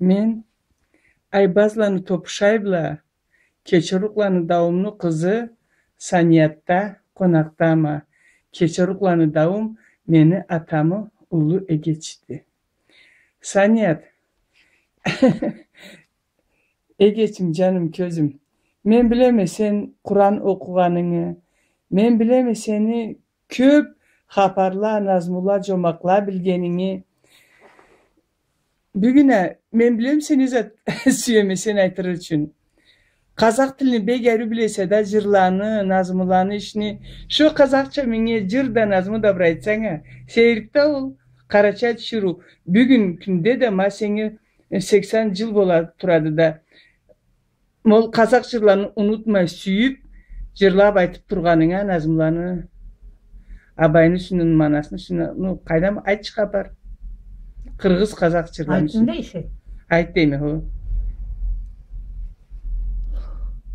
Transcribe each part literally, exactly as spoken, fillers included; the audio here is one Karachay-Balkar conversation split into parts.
Мен Айбазланы Топушай бла Кечерукъланы Даумну къызы Саниятда къонакъдама. Кечерукъланы Даум мени атамы уллу эгечиди. Саният, эгечим, джаным, кёзюм. Мен билеме сен Къуран окъугъанынгы, мен билеме сени кёп хапарла, назмула, джомакъла билгенинги. Бюгюн а мен билеме сен не зат сюеме сен айтыр ючюн. Къазакъ тилни бек ариу билесе да, джырланы, назмуланы, ишни. Шо къазакъча меннге джыр да, назму да бир айтсанг а. Сейирикди ол, къарачай тиширыу. Бюгюн кюнде да ма сеннге, э, сексен джыл бола турады да. Ол къазакъ джырланы унутмай, сюйюп, джырлап айтып тургъанынга, назмуланы, абайны юсюнден, манасыны юсюнден, ну, къайдам, айтчы хапар. Къыргъыз, къазакъ джырланы юсюнден. Айтайым да эсе. Айт дейме, хо.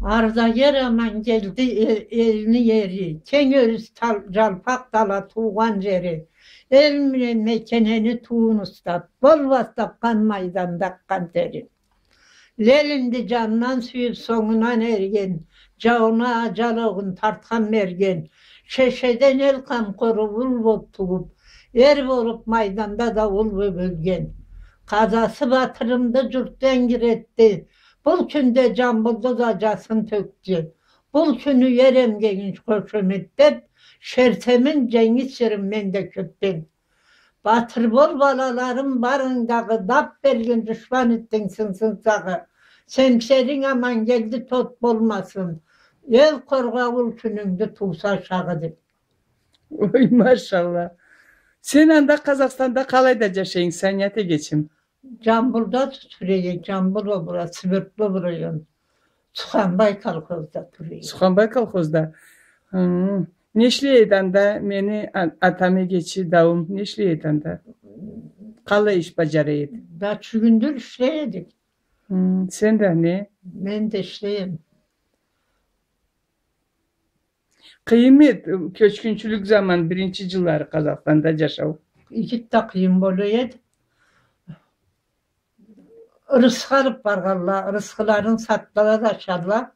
Ардагер Амангелди, э-, элни ери, кенг ёрюс тал-, джалпакъ дала туугъан джери, эл мекенени тууун устап, болмас тапхан майданда акъгъан тери. Лелинди джандан сюйюп, сонгундан эрген, джауна аджал огъун тартхан мерген, Шешеден эл къамхору ул болуп тууп, эр болуп майданда да ул болуп ёлген. Къазасы батырымды джуртдан киритди, бул кюнде Джамбулду да джасын тёкдю. Бул кюню ер эмгегин къошемет деп, Шертемин, Дженгиз чырын мен да кёпден. Батыр бол, балаларым барынг дагъы, дап берген душман итдинг сынсын сагъы. Семсеринг Амангелди тот болмасын. Эл къоргъа ул кюнюнгдю тууса шагъы деп. Ой, машалла. Сен анда Къазахстанда къалайда джашайынг, Саният эгечим? Джамбулда тура эдик, Джамбул обла, Свердлов район. Суханбай колхозда тура эдик. Суханбай колхозда. Хы. Не ишлей эди анда мени а-, атам эгечи, даум? Не ишлей эди анда? Къалай иш баджара эди? Да чюгюндюр ишлей эдик. Хы. Сен да не? Мен да ишлейме. Къыйынмы эди кёчгюнчюлюк заман, биринчи джыллары Къазахстанда джашау? Иги да къыйын бола эди. Ырысхы алып баргъанла, ырысхыларын сатдыла да ашадыла.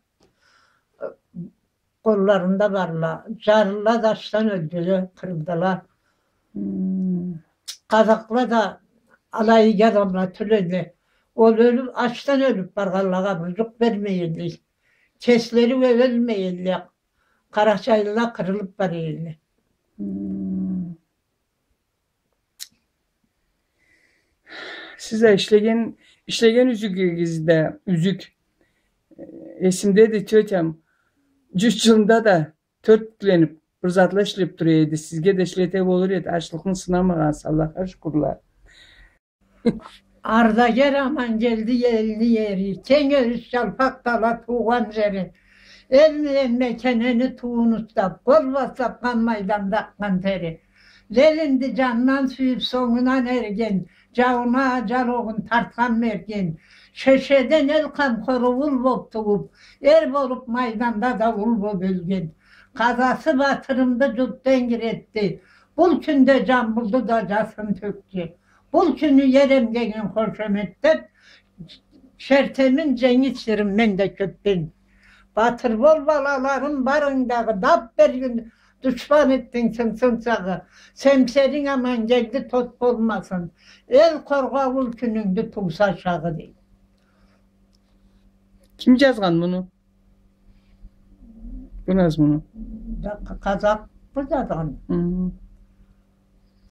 Къолларында барла. Джарлыла да ачдан ёлдюле, къырылдыла. Хм. Къазакъла да алай иги адамла тюл эдиле. Ол ёлюп, ачдан ёлюп баргъанлагъа бир джукъ бермей эдиле. Кеслери ёлмей эдиле. Къарачайлыла къырылып бара эдиле. Хм. Сиз а ишлеген, ишлеген юзюгюгюз да, юзюк. Эсимдеди, тётям джюз джылында да тёрт тюкленип, бир затла ишлеп тура эди. Сизге да ишлете болур эди, ачлыкъны сынамагъансыз, Аллахха шукурла. Ардагер Амангелди элни ери, кенг ёрюс джалпакъ дала туугъан джери. Эл мекенени тууун устап, болмас тапхан майданда акъгъан тери. Лелинди джандан сюйюп, сонгундан эрген, джауна аджал огъун тартхан мерген. Шешеден эл къамхору ул болуп тууп, эр болуп майданда да ул болуп ёлген. Къазасы батырымды джуртдан киритди. Бул кюнде Джамбулду да джасын тёкдю. Бул кюню ер эмгегин къошемет деп, Шертемин, Дженгиз чырын мен да кёпден. Батыр бол, балаларым барынг дагъы, дап берген душман итдинг сынсын сагъы. Семсеринг Амангелди тот болмасын. Эл къоргъа ул кюнюнгдю тууса шагъы, дейди. Ким джазгъан муну? Бу назмуну? Да, къа-, къазакъ бу джазгъан. Хы.